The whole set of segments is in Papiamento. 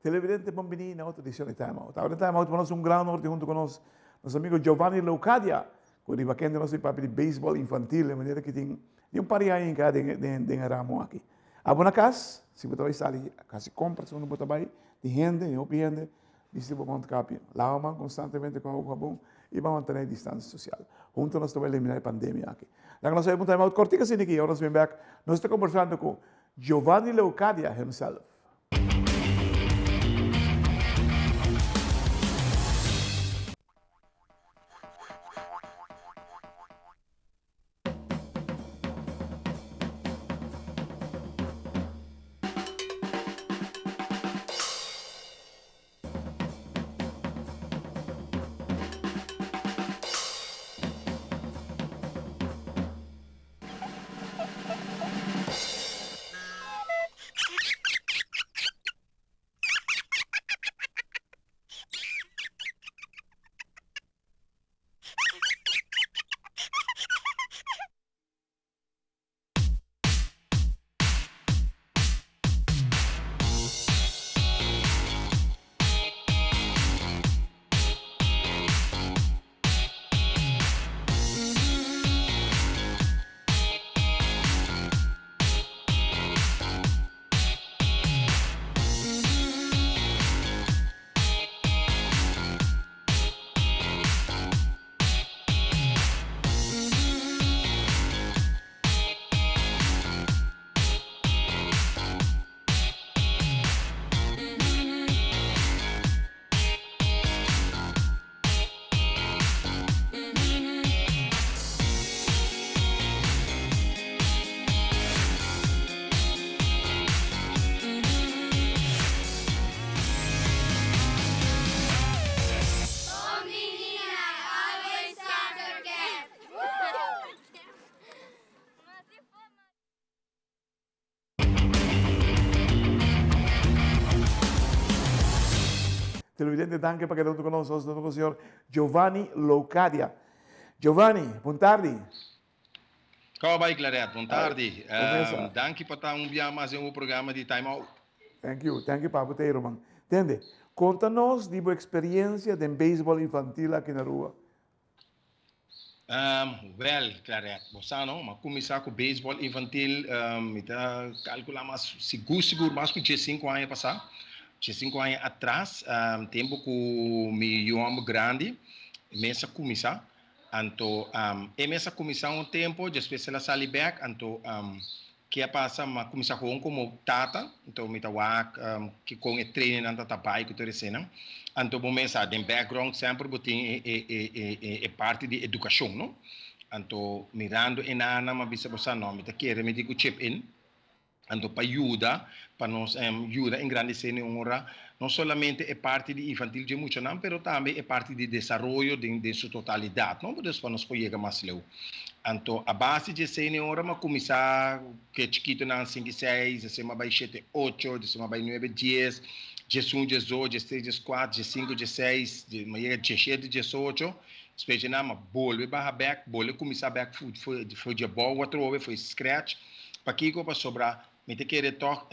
Televidente bon bini na otro edicion di Time Out. Awor den Time Out nos un gran honor di hunto cu nos nos amigo Giovanni Leocadia cu riba kende nos papia di baseball infantil e manera ki tin di un par di aña hinca den den den e ramo aki. Abo na cas si bo ta bay sali haci compras unda bo ta bay tin hende tin hopi hende bisti bo mondkapje lava man constantemente cu awa cu habon y ban mantene e distancia social. Hunto nos ta bay elimina e pandemia aki. Laga nos bay pa un Time Out cortico asina aki ora nos bin bek nos ta conversando cu Giovanni Leocadia himself. Televidente danki pa keda hunto ku nos. Nos ta hunto ku señor Giovanni Locadia. Giovanni, bon tardi. Koba bai Claret, bon tardi. Danki pa ta un bia mas den bo programa di Time Out. Thank you, thank you pa bo ta ruman. Tende, konta nos di bo eksperiencia den beisbol infantil aki na Aruba. Wel, Claret, bo sa no, m'a cuminsa cu baseball infantil, mi ta calcula mas sigur sigur mas cu diescinco aña pasa, diescinco aña atras, tempo cu mi yu homber grandi mes a cuminsa, anto e mes a cuminsa un tempo, despues el a sali bek, anto Ke a pasa? Mi a kuminsá gewoon komo tata, anto mi ta wak kikon e trainingnan ta ta bai ku tur esenan. Anto bo mes sa den background semper bo tin e e e e e parti di edukashon no. Anto mirando e nannan mi a bisa bo sa no mi ta kere mi tin ku chip in anto pa yuda pa nos yuda engrandesé den ora no solamente e parti di infantil dje muchanan pero tambe e parti di desaroyo den den su totalidat no dus pa nos por yega mas leu. Anto a base di esei ne ora m'a kuminsá ku e chikitonan sinku i seis, despues m'a bai shete ocho, despues m'a bai nuebe dies, diesun, diesdos, diestres, dieskuater, diesinku, diesseis, m'a yega diesshete, diesocho, despues dje nan m'a bolbe baha bèk, bolbe kuminsá bèk for di abou atrobe, for di scratch. Pakiko? Pasobra mi ta kere tòg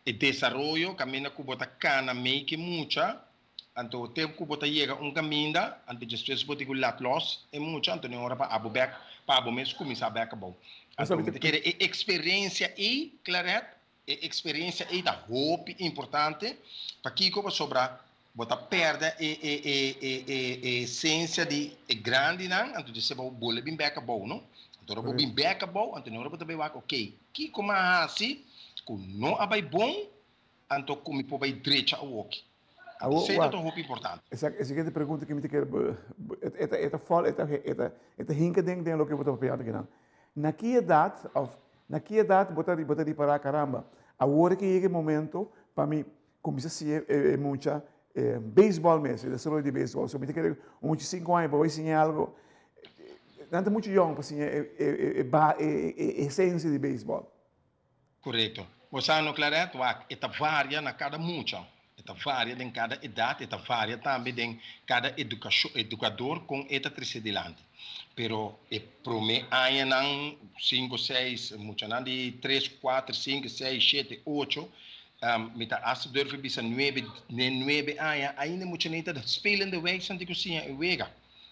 e desaroyo kaminda ku bo ta kana mei ku e mucha, Anto tempu ku bo ta yega un kaminda, anto despues bo tin ku lat los e mucha, anto den ora pa abo bek, pa abo mes kuminsá bek abou. Anto mi ta kere e eksperensia ei, Claret, e eksperensia ei ta hopi importante. Pakiko? Pasobra bo ta pèrdè e e e e e e esensia di e grandinan, anto despues bo bolbe bin bek abou, no? Anto ora bo bin bek abou, anto den ora bo ta bai wak, okey, kiko mi a hasi ku no a bai bon, Anto ku mi por bai drecha awoki. Awo, Esei ta wak. hopi importante. E e siguiente pregunta ku mi ta kere e ta e ta fol e ta e ta e ta hinka den den loke bo ta papia akinan. Na ki edat òf na ki edat bo ta bo ta ripará karamba awor ke yega e momento pa mi kuminsá siña e e mucha beisbòl mes e desaroyo di beisbòl. So mi ta kere un mucha sinku aña bo bai siña algo nan ta muchu yòn pa siña e e e ba e e esensia di beisbòl. Korekto. Bo sa no Claret, wak, e ta varia na kada mucha, e ta varia den kada edat, e ta varia tambe den kada edukashon, edukador kon e ta trese dilanti. Pero e prome añanan, sinku, seis, muchanan di tres, kuater, sinku, seis, shete, ocho, Mi ta hasta durf bisa nuebe, ne nuebe aña, ainda mucha nei ta spelende wijs nan tin ku siña e wega.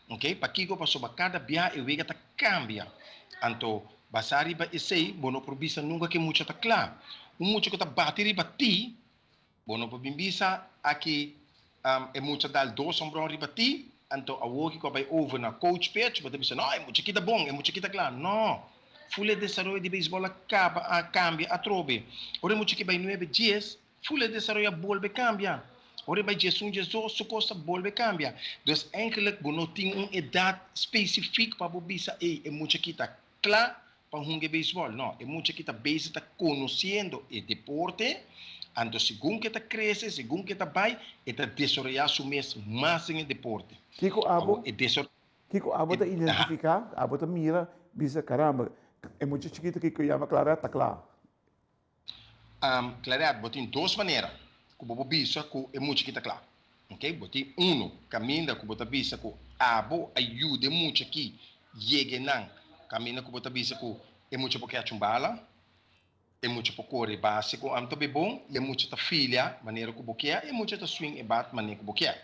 Ok, pakiko? Pasobra kada bia e wega ta kambia. Anto, basá riba esei, bo no por bisa nunka ku e mucha ta kla. Un mucha ku ta bati riba ti, Bo no por bin bisa aki e mucha dal dos hombron riba ti, anto awor ki ku a bai over na coach pitch bo ta bisa no e mucha ki ta bon, e mucha ki ta kla. No! Ful e desaroyo di beisbòl a kaba a kambia atrobe. Ora e mucha ki bai nuebe dies, ful e desaroyo a bolbe kambia. Ora e bai diesun diesdos su kos ta bolbe kambia. Dus eigenlijk bo no tin un edat spesifik pa bo bisa ey e mucha ki ta kla pa hunga e beisbòl. No, e mucha ki ta bezig ta konosiendo e deporte, anto segun ku e ta krese, segun ku e ta bai, e ta desaroyá su mes mas den e deporte. Kiko abo, kiko abo ta identifiká, abo ta mira, bisa, karamba, e mucha chikitu ki ku yama Claret ta kla? Claret, bo tin dos manera ku bo por bisa ku e mucha ki ta kla. Ok, bo tin uno kaminda ku bo ta bisa ku abo a yuda e mucha ki yega enan, kaminda ku bo ta bisa ku e mucha por kèch un bala, e mucha por kore base ku am ta bay bon, i e mucha ta filia manera ku bo kier, i e mucha ta swing e bat manera ku bo kier.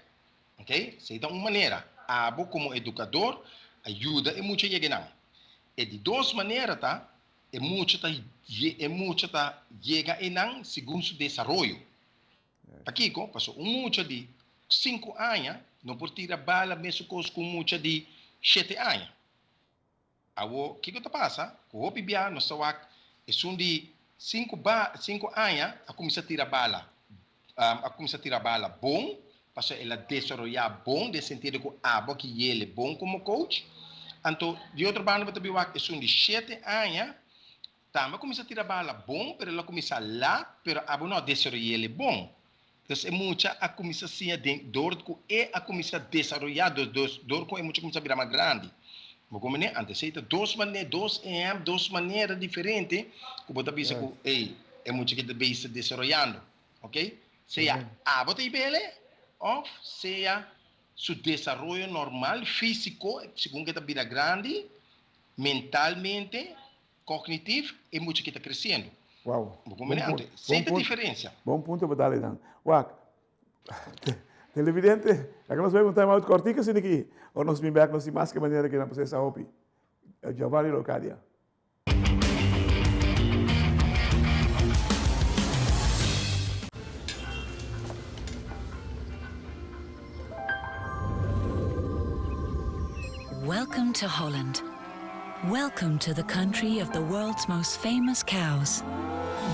Ok, esei ta un manera. Abo komo edukador a yuda e mucha yega enan. E di dos manera ta E mucha ta e mucha ta yega einan segun su desaroyo. Pakiko? Pasobra un mucha di sinku aña no por tira bala mesun kos ku un mucha di shete aña. Awor, kiko ta pasa? Ku hopi bia nos ta wak esun di sinku ba sinku aña a kuminsá tira bala a kuminsá tira bala bon, pasobra el a desaroyá bon den sentido ku abo a gui'el bon komo coach. Anto di otro banda bo ta bin wak esun di shete aña tambe a kuminsá tira bala bon, pero el a kuminsá lat, pero abo no a desaroy'el bon. Entonces e mucha a kuminsá siña den dor ku e a kuminsá desaroyá, dor ku e mucha kuminsá bira mas grandi. Bo komprendé? Anto esei ta dos manera, dos ehèmpel, dos manera diferente ku bo ta bisa ku, ey, e mucha ki ta bezig ta desaroyando. Ok? Sea abo ta hib'el òf sea su desaroyo normal, físiko, segun ku e ta bira grandi, mentalmente, kognitif, e mucha ki ta kresiendo. Wow. Bo komprendé? Anto esei ta diferensia. Bon punto bo dal einan. Wak, Televidente, laga nos bai un time out kortiko asina aki, ora nos bin bek nos tin mas ke manera ke nan por sa hopi. Giovanni Locadia. Welcome to Holland. Welcome to the country of the world's most famous cows.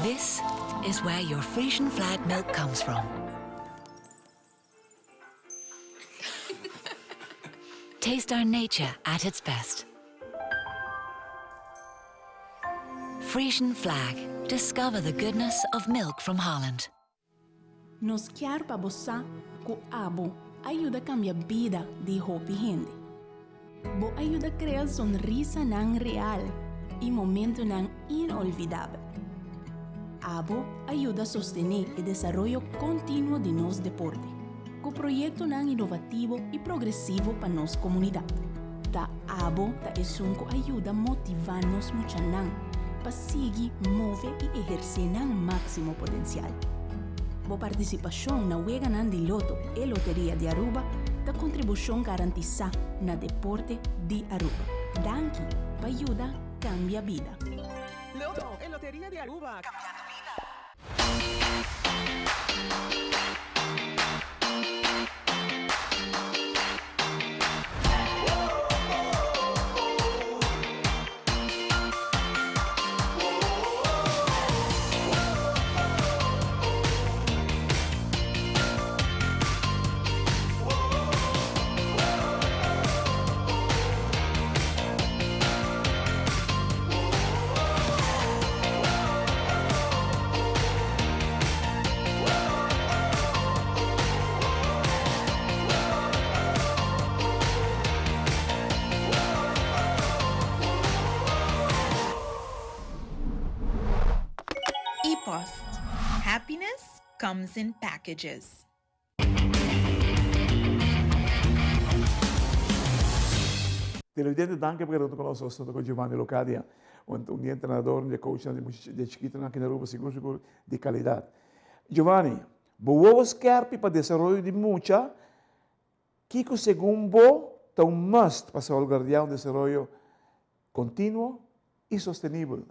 This is where your Frisian flag milk comes from. Taste our nature at its best. Frisian flag. Discover the goodness of milk from Holland. Nos kier pa bo sa ku abo a yuda kambia bida di hopi hende. Bo a yuda krea sonrisanan real i momentunan inolvidabel. Abo a yuda sostené e desaroyo kontinuo di nos deporte, ku proyektonan inovativo i progresivo pa nos komunidat. Ta abo ta esun ku a yuda motivá nos muchanan pa sigui move i ehersé nan máksimo potensial. Bo partisipashon na Weganan di Loto e Loteria di Aruba ta kontribushon garantisá na deporte di Aruba. Danki pa yuda kambia bida. Loto e Loteria di Aruba, kambiando bida. E-post, Happiness comes in packages. Televidente danki pa keda hunto ku nos nos ta ku Giovanni Locadia un di entrenador un di e coachnan di mucha di e chikitonan aki na Aruba sigur sigur di kalidat. Giovanni, bo wowo skerpi pa desaroyo di mucha, kiko segun bo ta un must pa salvaguardiá un desaroyo kontinuo i sostenibel?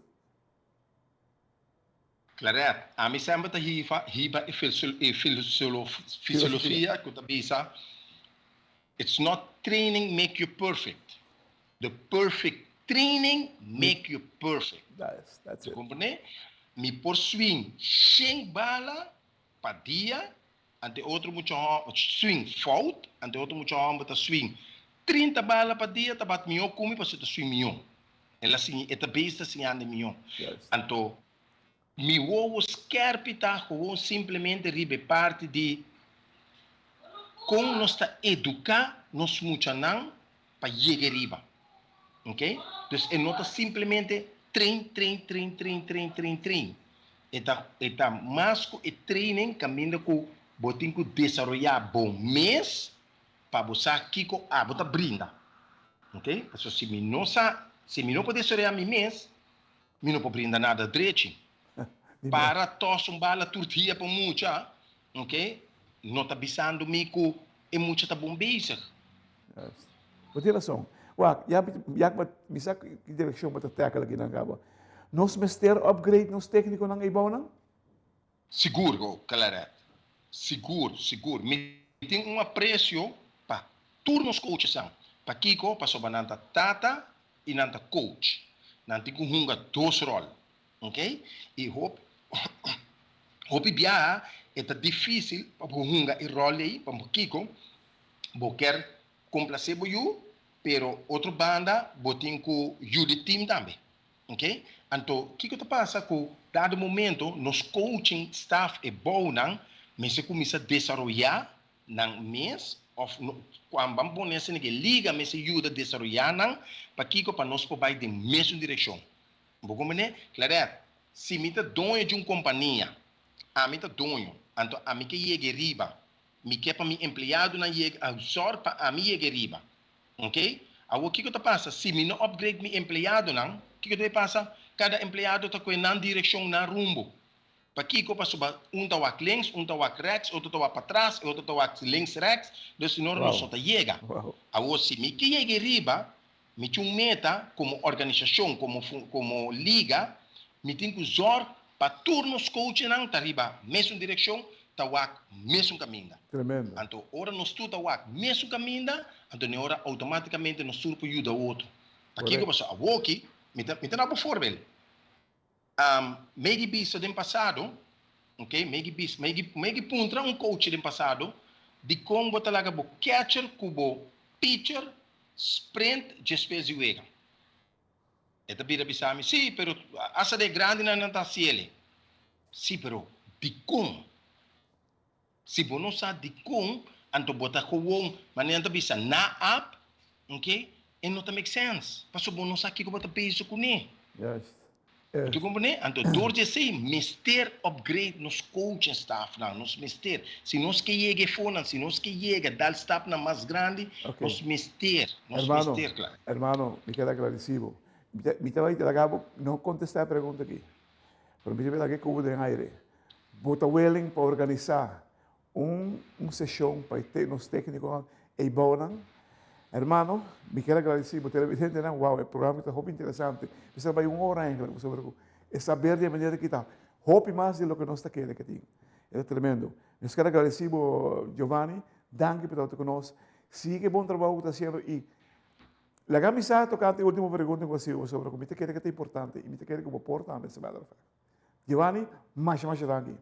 Claret, ami semper ta hiba hiba e filosofia ku ta bisa, It's not training make you perfect, the perfect training make you perfect. That's it. Comprende? Mi por swing shen bala pa dia, ante otro mucha swing fout, ante otro mucha homber ta swing 30 bala pa dia, ta bat mihó ku mi pasobra e ta swing mihó. El a siña, e ta bezig ta siñando mihó. Anto, mi wowo skèrpi ta gewoon simplemente riba e parti di kon nos ta eduká nos muchanan pa yega riba. Ok? Dus e no ta simplemente train, train, train, train, train, train, train. E ta, e ta mas ku e training kaminda ku bo tin ku desaroyá bo mes pa bo sa kiko abo ta brinda. Ok? Pasobra si mi no sa, si mi no por desaroyá mi mes, mi no por brinda nada drechi. Para tos un bala tur dia pa mucha, ok, no ta bisando mi ku e mucha ta bon bezig. Juist. Bo tin rason. Wak, ya ya ku mi sa ki direkshon bo ta tackle akinan kaba. Nos mester upgrade nos teknikonan eibounan? Sigur, go, Claret. Sigur, sigur. Mi tin un aprecio pa tur nos coachesnan. Pakiko? Pasobra nan ta tata i nan ta coach. Nan tin ku hunga dos ròl. Ok? I hopi hopi biaha e ta difísil pa bo hunga e ròl ei, pakiko? Bo kier komplasé bo yu, pero otro banda bo tin ku yuda e tim tambe. Ok? Anto kiko ta pasa ku dado momento nos coaching staff e bounan mester kuminsá desaroyá nan mes of kuan ban pone asina ke liga mester yuda desaroyá nan pakiko pa nos por bai den mesun direkshon. Bo komprendé? Claret, si mi ta doño di un kompania, ami ta doño, anto ami ke yega e riba, mi ke pa mi empleadonan yega, sòr pa ami yega e riba. Ok? Awor kiko ta pasa? Si mi no upgrade mi empleadonan, kiko ta bay pasa? Kada empleado ta koe nan direkshon, nan rumbo. Pakiko? Pasobra un ta wak links, un ta wak rèks, otro ta wak patras, e otro ta wak links rèks, dus si no nos no ta yega. Awor si mi ke yega riba, mi tin un meta komo organisashon, komo komo liga, mi tin ku zòrg pa tur nos coachnan ta riba mesun direkshon, ta wak mesun kaminda. Tremendo. Anto ora nos tur ta wak mesun kaminda, anto ne ora outomátikamente nos tur por yuda otro. Pakiko? Pasobra awoki, mi ta mi ta da bo voorbeeld. Megi bisa den pasado, ok, megi bisa, megi, megi puntra un coach den pasado, dikon bo ta laga bo catcher ku bo pitcher sprint despues di wega? E ta bira bisa mi, sí, pero hasta de grandinan nan ta hasiel. Sí, pero dikon? Si bo no sa dikon, anto bo ta gewoon, manera nan ta bisa, na ap, ok, e no ta make sense, pasobra bo no sa kiko bo ta bezig kuné. Juist. Bo ta komprendé? Anto dor di esei mester upgrade nos coaching staffnan, nos mester. Si nos ke yega e fonan, si nos ke yega dal stapnan mas grandi, nos mester, nos Hermano, mester, kla. hermano, mi keda agradeci bo. Mi ta, mi ta bai laga bo no contesta e pregunta aki, pero mi ta bai laga e cubo den aire. Bo ta willing pa organisá un un seshon pa e nos téknikonan ei bounan? Hermano, mi kier agradesí bo televidentenan, wow, e programa ta hopi interesante. Mi sa bai un ora eigenlijk pasobra ku e saber di e manera aki ta hopi mas di loke nos ta kere ke tin. E ta tremendo. Nos kier agradesí bo Giovanni, danki pa tabata ku nos. Sigui e bon trabou ku ta hasiendo i laga mi sa tokante e último pregunta ku a hasi bo pasobra ku mi ta kere ke ta importante i mi ta kere ku bo por tambe as a matter of fact. Giovanni, masha masha danki.